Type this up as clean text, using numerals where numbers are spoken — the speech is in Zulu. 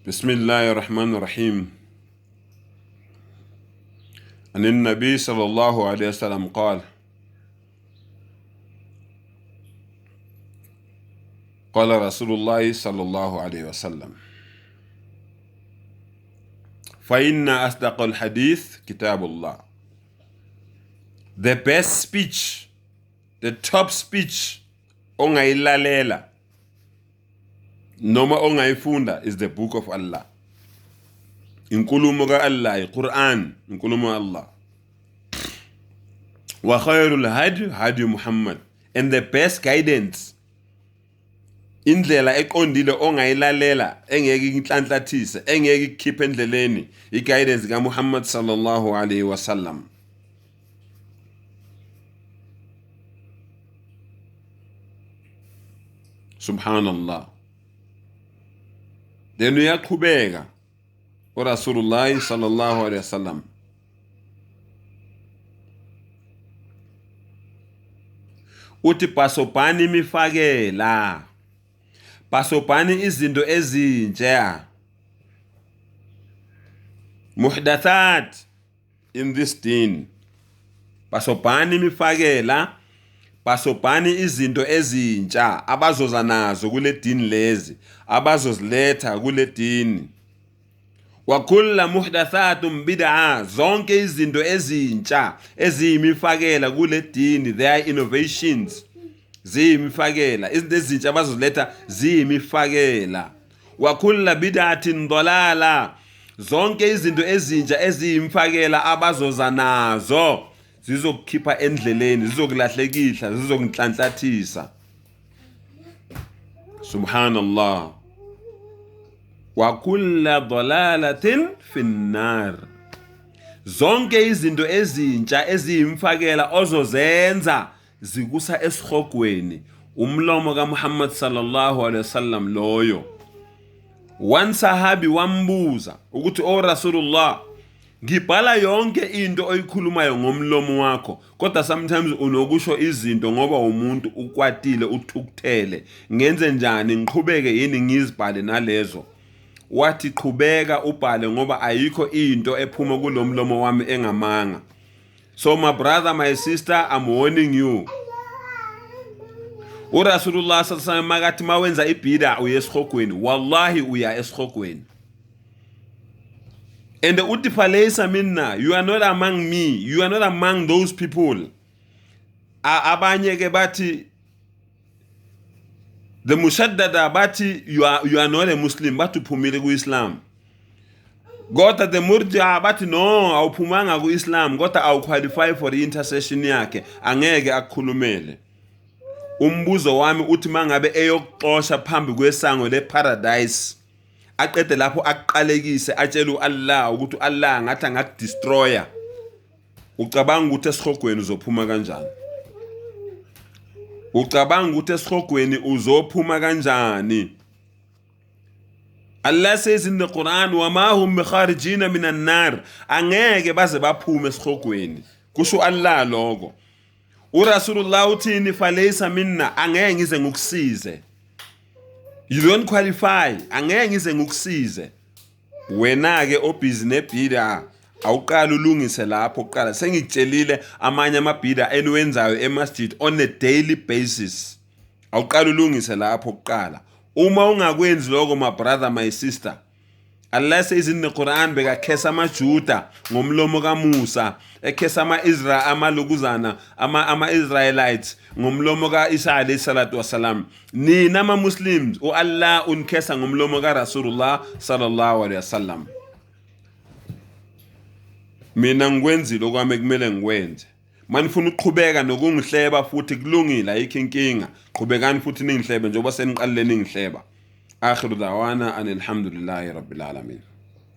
بسم الله الرحمن الرحيم. عن النبي صلى الله عليه وسلم قال: قال رسول الله صلى الله عليه وسلم: فإن أصدق الحديث كتاب الله. The best speech, the top speech ongayilalela noma ongayifunda is the book of Allah. Inkulumo ka-Allah, iQuran, inkulumo ka-Allah. Wa khairul hadi hadi Muhammad, and the best guidance, indlela eqondile ongayilalela engeke inhlanhlathise, engeke ikukhiphe endleleni, i-guidance kaMuhammad sallallahu alaihi wasallam. Subhanallah. Then uyaqhubeka uRasulullah sallallahu alaihi wasallam, uthi bhasobhani imifakela, bhasobhani izinto ezintsha, muhdathat in this deen. Bhasobhani imifakela, bhasobhani izinto ezintsha abazoza nazo kule dini, lezi abazoziletha kule dini. Wa kulla muhdathatun bid'a, zonke izinto ezintsha eziyimifakela kule dini, they are innovations, ziyimifakela. Izinto ezintsha abazoziletha ziyimifakela. Wa kulla bid'atin dalala, zonke izinto ezintsha eziyimfakela abazoza nazo zizokukhipha endleleni, zizokulahlekisa, zizokunhlanhlathisa. Subhanallah. Wa kulla dalalatin finnar, zonke izinto ezintsha eziyimfakela ozozenza zikusa esihogweni. Umlomo kaMuhammad sallallahu alaihi wasallam loyo. One sahabi wambuza ukuthi, o Rasulullah, ngibhala yonke into oyikhulumayo ngomlomo wakho, kodwa sometimes unokusho izinto ngoba umuntu ukwatile, uthukuthele, ngenze njani? Ngiqhubeke yini ngizibhale nalezo? Wathi, qhubeka ubhale, ngoba ayikho into ephuma kulo mlomo wami engamanga. So my brother, my sister, I'm warning you. URasulullah sallallahu alaihi wasallam makathi mawenza ibida uya esihogweni, wallahi uya esihogweni. And uthi falaysa minna, you are not among me, you are not among those people. Abanye ke bathi the mushaddada, bathi you are not a Muslim, bathi uphumile ku-Islam. Kodwa the murji'a bathi no, awuphumanga ku-Islam, kodwa awuqualify for i-intercession yakhe, angeke akukhulumele. Umbuzo wami uthi, mangabe eyokuxosha phambi kwesango leparadise, aqede lapho akuqalekise, atshele u-Allah ukuthi u-Allah ngathi angakudestroya, ucabanga ukuthi esihogweni uzophuma kanjani? Ucabanga ukuthi esihogweni uzophuma kanjani? Allah says in the Quran, wama hum bikharijina minan nar, angeke baze baphume esihogweni, kusho Allah lokho. URasulullah uthini? Falaysa minna, angeke ngize ngikusize, you don't qualify, angeke ngize ngikusize. Wena ke obhizi nebida, awuqala ulungise lapho kuqala. Sengikutshelile amanye amabhida eniwenzayo emasjid on a daily basis. Awuqala ulungise lapho kuqala. Uma ungakwenzi lokho, my brother, my sister, Allah says in the Quran, bekakhesa amaJuda ngomlomo kaMusa, ekhesa ama-Israel, amalukuzana, ama-Israelites ngomlomo ka-Isa alayhi salatu wasalam. Nina ama-Muslims, u-Allah unikhesa ngomlomo kaRasulullah sallallahu alaihi wasallam. Mina ngikwenzile okwami ekumele ngikwenze. Manifuna ukuqhubeka nokungihleba futhi kulungile, ayikho inkinga, qhubekani futhi ningihlebe njengoba seniqalile ningihleba. Akhiru dawana anilhamdulillahi rabbil alamin.